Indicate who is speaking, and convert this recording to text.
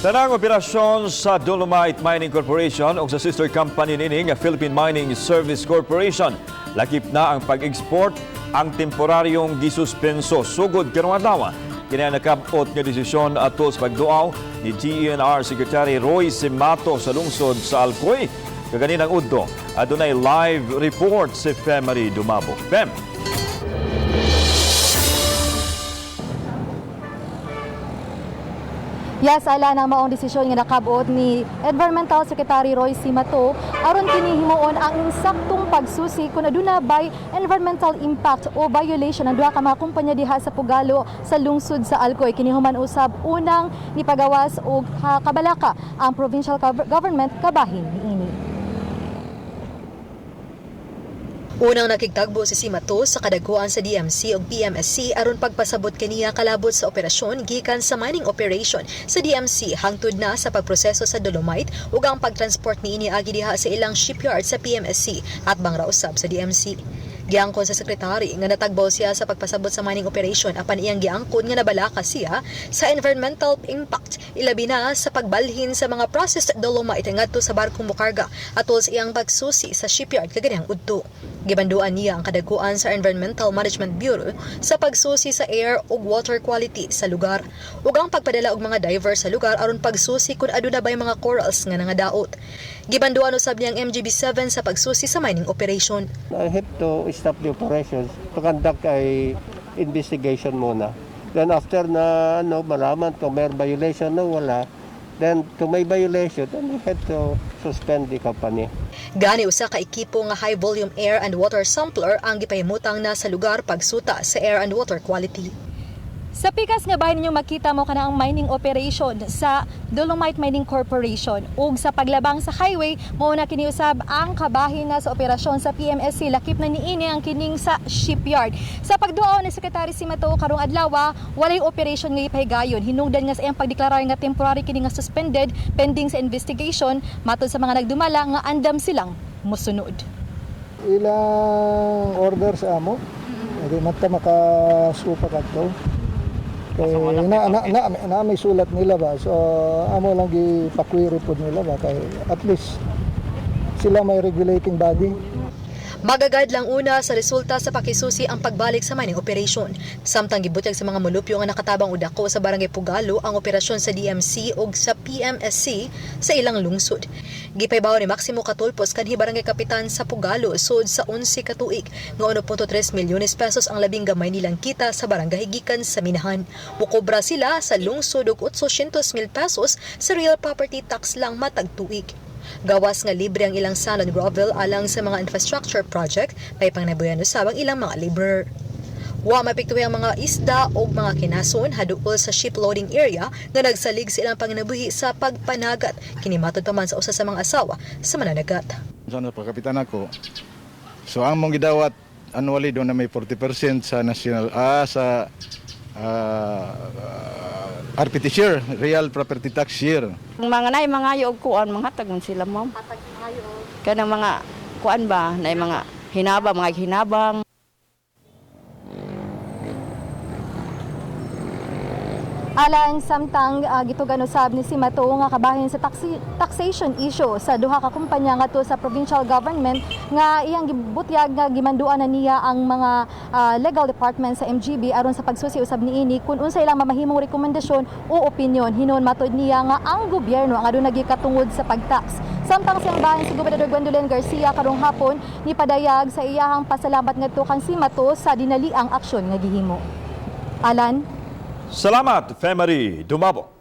Speaker 1: Tanang operasyon sa Dolomite Mining Corporation o sa sister company niini nga Philippine Mining Service Corporation, lakip na ang pag-export, ang temporaryong gisuspenso sugod karong adlaw. Kini ang nakabot nga desisyon atol sa pagduaw ni DENR Secretary Roy Cimatu sa lungsod sa Alcoy kaganinang udto. Adunay live report si Femery Dumabok. Fem.
Speaker 2: Yes, ala ang maong desisyon nga nakabot ni Environmental Secretary Roy Cimatu aron kini himuon ang insaktong pagsusi kung aduna bay environmental impact o violation ang duha ka mga kumpanya diha sa Pugalo sa lungsod sa Alcoy. Kini human usab unang nipagawas og kabalaka ang provincial government kabahin niini.
Speaker 3: Unang nakigtagbo si Cimatu sa kadagkuan sa DMC ug PMSC aron pagpasabot kaniya kalabot sa operasyon gikan sa mining operation sa DMC hangtod na sa pagproseso sa dolomite ug ang pagtransport niini agi diha sa ilang shipyard sa PMSC at bangra usab sa DMC. Giangkon sa sekretary nga natagbaw siya sa pagpasabot sa mining operation apan iyang giangkon nga nabalaka siya sa environmental impact, ilabi na sa pagbalhin sa mga processed dolomite ngadto sa barkong mokarga atol sa iyang pagsusi sa shipyard kaganihang udto. Gibanduan niya ang kadaguan sa Environmental Management Bureau sa pagsusi sa air ug water quality sa lugar ug ang pagpadala og mga diver sa lugar aron pagsusi kung aduna bay mga corals nga nangadaot. Gibanduan usab niya ang MGB7 sa pagsusi sa mining operation.
Speaker 4: I have to stop the operations to conduct a investigation muna. Then after na ano, malaman kung may violation o wala, then kung may violation, then we have to suspend the company.
Speaker 3: Gani usa ka ekipo nga high volume air and water sampler ang gipahimutang na sa lugar pagsuta sa air and water quality.
Speaker 2: Sa pikas nga bahin ninyo makita mo kana ang mining operation sa Dolomite Mining Corporation ug sa paglabang sa highway mao na kiniusab ang kabahin na sa operasyon sa PMSC, lakip na niini ang kining sa shipyard. Sa pagduaw ni Secretary Cimatu karong adlaw, walay operation nga ipahigayon hinungdan nga sa iyang pagdeklarar nga temporary kini nga suspended pending sa investigation. Matod sa mga nagdumala nga andam silang mosunod.
Speaker 5: Ilang order sa amo. Hindi man ta makasupa kadto. Kay na, na, na, na, may sulat nila ba. So amo lang gi-query pod nila ba kay at least sila may regulating body.
Speaker 3: Magagad lang una sa resulta sa pakisusi ang pagbalik sa mining operation. Samtang gibutyag sa mga mulupyo nga nakatabang og dako sa Barangay Pugalo ang operasyon sa DMC ug sa PMSC sa ilang lungsod. Gipaybaw ni Maximo Catulpos, kanhi barangay kapitan sa Pugalo sud sa 11 ka tuig, nga 1.3 milyones pesos ang labing gamay nilang kita sa barangay gikan sa minahan. Mukobra sila sa lungsod og 800 mil pesos sa real property tax lang matag tuig. Gawas nga libre ang ilang sand and gravel alang sa mga infrastructure project, may pangnabuyan usab ang ilang mga laborer. Wa mapiktuwi ang mga isda o mga kinason haduol sa ship loading area nga nagsalig sa ilang panginabuhi sa pagpanagat. Kini matod pa man sa usa sa mga asawa sa mananagat.
Speaker 6: Sana pagkapitan ako. So ang mong gidawat annually doon na may 40% sa national sa RPT share, real property tax share.
Speaker 7: Kung mga nay mga og kuan, manghatag man sila, ma'am. Kanang mga kuan ba, nay mga hinabang, mga hinabang.
Speaker 2: Alan, samtang gitugan usab ni Cimatu nga kabahin sa taxation issue sa duha ka kumpanya ngadto sa provincial government nga iyang gibutyag nga gimanduan na niya ang mga legal department sa MGB aron sa pagsusi usab niini kung unsa ilang mamahimong rekomendasyon o opinyon. Hinuon matod niya nga ang gobyerno ang aduna gikatungod sa pagtax. Samtang siyang bahin si Gobernador Gwendolyn Garcia karong hapon nipadayag sa iyahang pasalamat ngadto kang Cimatu sa dinaliang aksyon nga gihimo. Alan.
Speaker 1: Salamat, Femery Dumabok.